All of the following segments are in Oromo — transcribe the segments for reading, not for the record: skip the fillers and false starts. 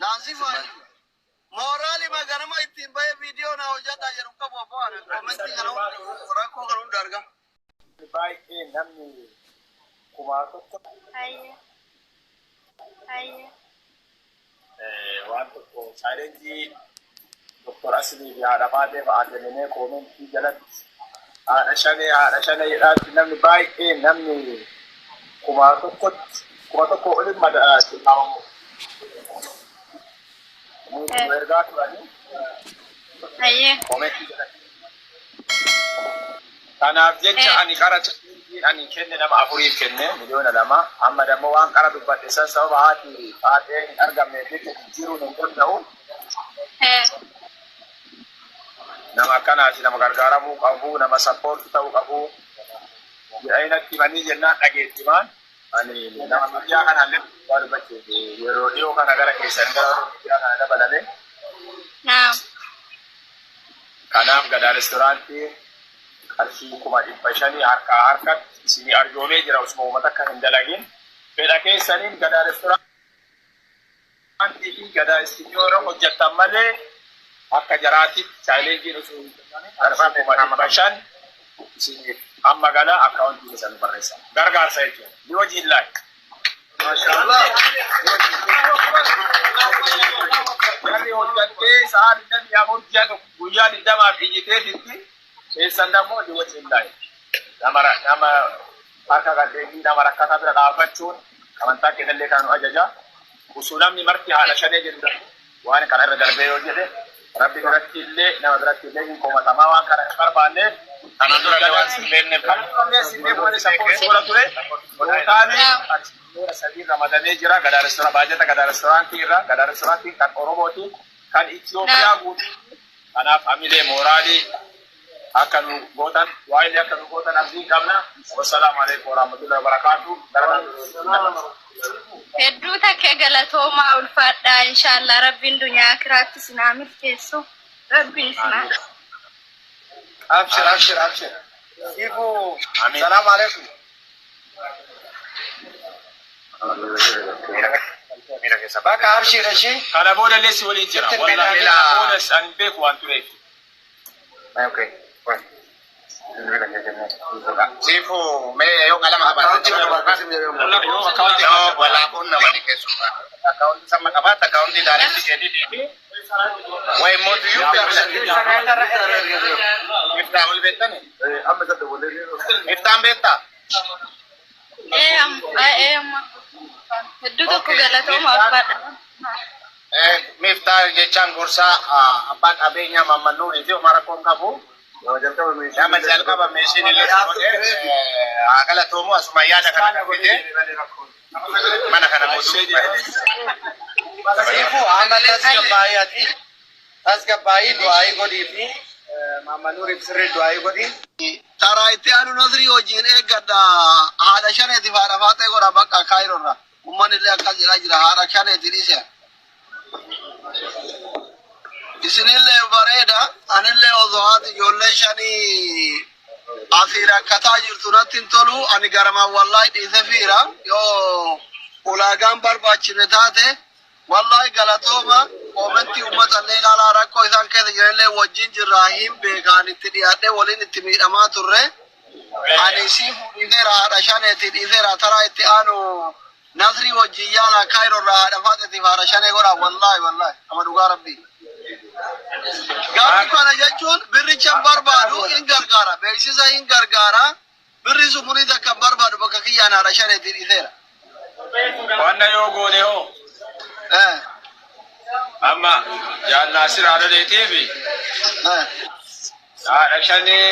Naasifaa mooraalima ganama ittiin bahee viidiyoo naa hojjadhaa jedhu hin qabu abboo ani koomentii kana hunda rakkoo kana hunda arga. Baay'ee namni kumaa tokko. Hayyee. Hayyee. Waan tokko chaalenjii Doktor Asilii fi haadha Faaxee fa'aa kenninee koomentii jalatti haadha shanee haadha shanee jedhaatti namni baay'ee namni kumaa tokkotti 1000 oliin mada tilmaamamu nu ergaa turanii koomentii jalatti. Kanaaf jecha ani qara chaalenjii ani kenne nama afuriif kenne 2,000,000 amma dammoo waan qara dubbadhe san sababa haati Faaxee hin argamneef jecha jijjiiruun hin danda'u. Nama akkanaati nama gargaaramuu qabu, nama support ta'uu qabu jedhanii natti himanii jennaan dhageettimaan ani nama miidiyaa kanaan dhugaa dubbachuuf yeroo dhiyoo kana gara keessan gara warra miidiyaa kana dabalame. Kanaaf Gadaa Restoraantiin qarshii 500,000 harkaa harkatti isinii arjoomee jira osuma uummata akka hin dalagin fedha keessaniin Gadaa Restoraantii fi Gadaa Istiidiyoo irra hojjettan malee akka jaraatitti chaayilenjiin osoo hin kennamin qarshii 500,000 isiniif amma gala akkaawuntii keessan nu barreessa. Gargaarsa jechuudha. Ni hojiin laayik. Jarri hojjattee sa'aa 24 ji'a tokko guyyaa 20f iyyiteetitti keessan dammoo ni wajjin laayik. Nama nama harka qalleeyyii nama rakkataa bira dhaabbachuun amantaa keenyallee kan nu ajaja. Osoo namni marti haadha shanee jedhu darbu waan kana irra darbee yoo jedhe Rabbi biratti illee nama biratti illee hin komatamaa waan kana hin barbaanneef. Kana dura illee waan sin beekneef. Kana dura illee sin beeku malee support godha ture. Tootaali seera sadii ramadamee jira. Gadaa restaurant baajata Gadaa restaurantii irra Gadaa restaurantiin kan Oromooti kan Itoophiyaa guutuu. Kanaaf hamilee mooraalii akka nu gootan waa illee akka nu gootan abdiin qabna. Wassalaamu alaikum warahmatullahi wabarakaatu. Gara Hedduu takka galatoomaa ulfaadhaa inshaallah rabbiin dunyaa akiraatti isin haa milkeessu rabbiin isin haa Abshir abshir abshir. Sifu Amiin. salaam alaikum. Miira keessa Bakka abshir ishii. Kana booda illee si waliin jira. Sitti Wallahi bilbilaa. kana boodas ani hin beeku waan tureef. Okay. Sifu mee yoo qalama qabaate Yoo akkaawuntii yoo walaaquun nama ni keessummaa. Akkaawuntii sama qabaata akkaawuntii daaretti keetiitii fi wayi mootuyyuu bilbila. Miftaa wal beektani? Miftaan beektaa? Ee amma ee amma hedduu tokko galatoomaa ulfaadha. Miftaa jechaan gorsaa abbaa qabeenyaa Maamman Nuurii fi Omar Rakkoon qabu. Nama jalqaba meeshiin illee godhe haa galatoomu asuma yaada kana fide mana kana guutuu. Sifu amma tasgabbaa'ii ati tasgabbaa'ii du'aayii godhii fi Maamman Nuuriif sirrii du'aayii godhii. Taraa itti aanu Nasrii wajjin eeggadha haadha shaneetiif haadha faaxee godha bakka Kaayiroo irraa. Ummanni illee akkas jedhaa jira haadha shaneeti dhiise. Isinillee bareeda anillee osoo haati ijoollee shanii asii rakkataa jirtu natti hin tolu ani garamaan wallaahi dhiise fiira yoo ulaagaan barbaachifne taate wallaahi galatooma koomentii uummata illee ilaalaa rakkoo isaan keessa jiranillee wajjin jirraa hin beekaan itti dhiyaadhee waliin itti miidhamaa turre ani sii fuudhiseera haadha shaneeti dhiiseera taraa itti aanu Nasrii wajjin yaalaa Cairo irraa haadha faaxetiif haadha shanee godhaa wallaahi wallaahi ama dhugaa rabbii. Garuu kana jechuun birricha hin barbaadu hin gargaara beeksisa hin gargaara birri sumurii takka hin barbaadu bakka kiyyaan haadha shaneetii dhiiseera. Wanna yoo goone hoo amma Jaal Naasir haadholeetiif haadha shanee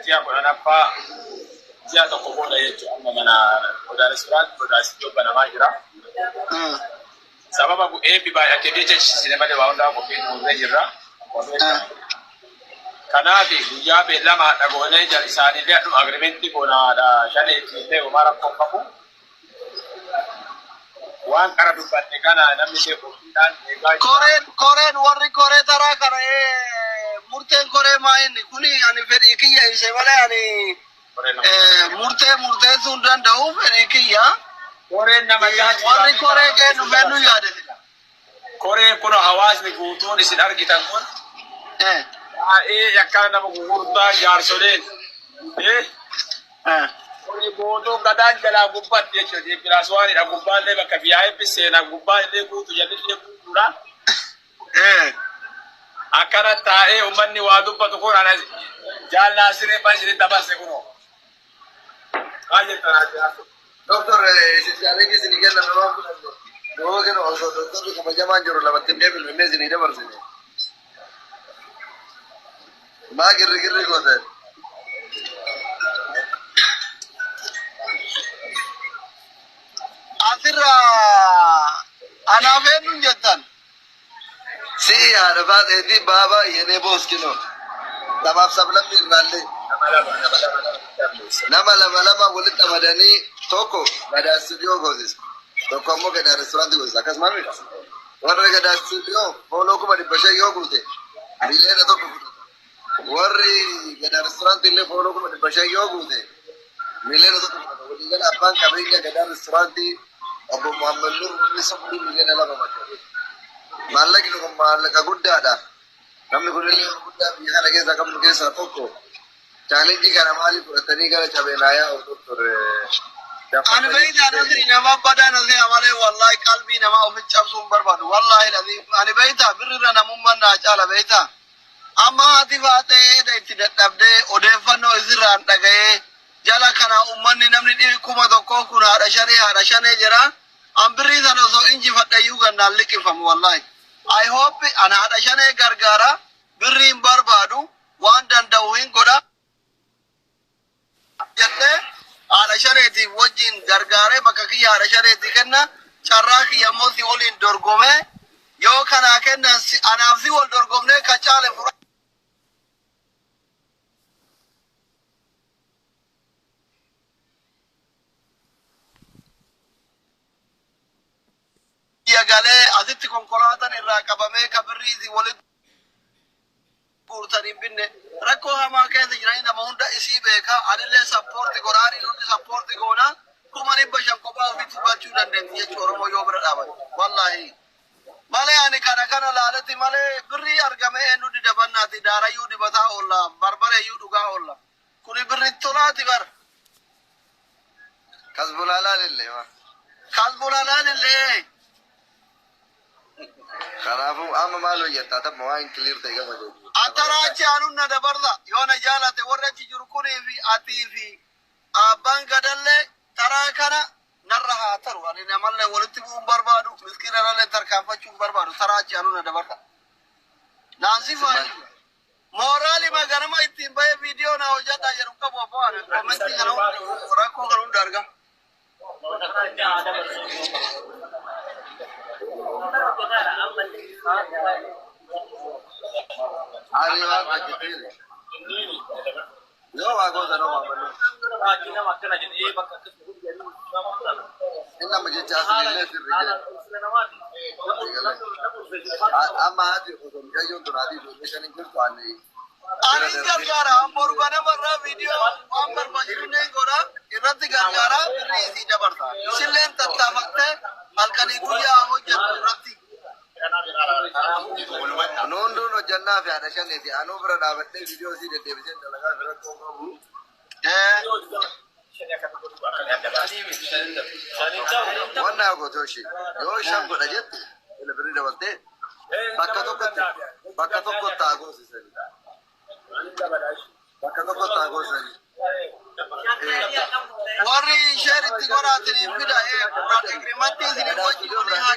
ji'a 10ffaa ji'a tokko booda jechuudha amma mana Odaa Restaurant Odaa Istuudiyoo banamaa jira. Sababa eebbi baay'atee jecha chisisine malee waa hundaa qophii xumurree jirra. Kanaaf guyyaa beellama hadha goonee isaanillee hadhuma agrimentii goona haadha shaneetii illee homaa rakkoo hin qabu. Waan qara dubbanne kana namni illee qophiidhaan eegaa jira. Koreen koreen warri koree taraa kana murteen koree maa inni kuni ani fedhii kiyya ibse malee ani murtee murteessuu hin danda'u fedhii kiyya. Koreen nama jahatti Warri koree kennu fennu yaade sila. Koreen kun hawaasni guutuun isin argitan kun baay'ee akkana nama gurguddaa jaarsoleen. Koree guutuun gadaan jalaa gubbaatti jechuudha. Bilaaswaanidha gubbaallee bakka biyyaa seenaa gubbaallee guutu jalillee guutuudha. Akkana taa'ee uummanni waa dubbatu kun ana jaallaa siree baasii dabarse kunoo. Maal jettan ati? Doktor, challenge isinii kenname waan fudhanne. Yoo kennu osoo doktorri kabajamaan jiru lamatti hin deebinu inni isinii dabarsine. Maa girri girri gootan? Asirra anaaf eenyuun jettan? Si'i haadha baaxeetii baabaa yenee booskinoo. Sabaaf sablammii irraallee. Nama lama lama walitti qamadanii tokko Gadaa Istuudiyoo goosisa. Tokko ammoo Gadaa Reestooraantii goosisa. Akkasuma miti. Warri Gadaa Istuudiyoo follow 500,000 yoo guute 1 miliyoona fudhata. Warri Gadaa Reestooraantii illee follow 500,000 yoo guute 1 miliyoona fudhata. Waliigala abbaan qabeenya Gadaa Reestooraantii obbo Muhammad Nur inni sabbii 2 miliyoona bakka. Maallaqni kun maallaqa guddaadha. Namni kun illee guddaa biyya kana keessaa qabnu keessaa tokko. Challenge kana maaliif fudhatanii gara cabeenaa yaa'u, doktor? Ani beeytaa nasri nama badaa nasri malee, wallahi qalbii namaa ofi cabsuu hin barbaadu. Wallahi ani beeytaa birrirra namummaan naa caala beeytaa. Amma haati faatee itti dadhabdee odeeffannoo isirraan dhaga'ee jala kana uummanni namni dhibi 1000 kun haadha shanee haadha shanee jira. An birrii sana osoo injifadhe iyyuu gannaan liqimfamu wallahi. I hope an haadha shanee gargaara, birrii hin barbaadu, waan danda'u hin godha. Jettee haadha shaneetiif wajjin gargaaree bakka kiyya haadha shaneetii kenna, carraa kiyya immoo si waliin dorgomee yoo kanaa kennan anaaf si wal dorgomnee ka caale fura. Biyya galee asitti konkolaataan irraa qabamee ka birrii si walitti guurtanii hin binne rakkoo hamaa keessa jiranii nama hunda isii beeka. Anillee support godhaanii hundi support goona. 500,000 kophaa ofiitti galchuu dandeetti jechuu Oromoo yoo bira dhaaban wallahi. Malee ani kana kana laaletti malee birrii argame eenyu didabannaati, daarayyuu dibataa oolla, barbareeyyuu dhugaa oolla, kuni birri tolaati bar. Kasbulaalaan illee ma. Kasbulaalaan illee. Kanaafuu amma maal hojjettaa tapha waan clear ta'e gama jiru. Attaraachi anun na dabarsa yoo na jaalate warri achi jiru kunii fi atii fi abbaan gadallee taraa kana narra haa taru. Ani namallee walitti bu'uun barbaadu, miskiinarallee tarkaanfachuu hin barbaadu. Taraa achi anun na dabarsa. Naansi faayi. Mooraalii maganama ittiin bahee viidiyoo na hojjedhaa jedhu qabu abbaa ani comment kana hunda rakkoo kana hunda argaa. Ani waan hojjetee yoo waa goota noo maamillu. Inni amma jecha asinillee sirri jira. Amma haati osoo mucayyoon tun haati ijoollee shan hin jirtu ani. Ani gargaara, boru ganamarraa viidiyoo waan barbaachisu ni godha irratti gargaara, birrii isii dabarsa. Isilleen tattaafattee halkanii guyyaa hojjettu irratti. Nu hunduun hojjannaa fi haadha shaneeti. Anuu bira dhaabadhee viidiyoo isii deddeebisee dalagaa fi rakkoo qabu. Wannaa gootoo ishee yoo shan godha jette ila birrii dabaltee bakka tokkotti haa goosisanii. Bakka tokkotti haa goosisanii. Warri isheen itti godhaatiin fida agreement isinii wajjin haa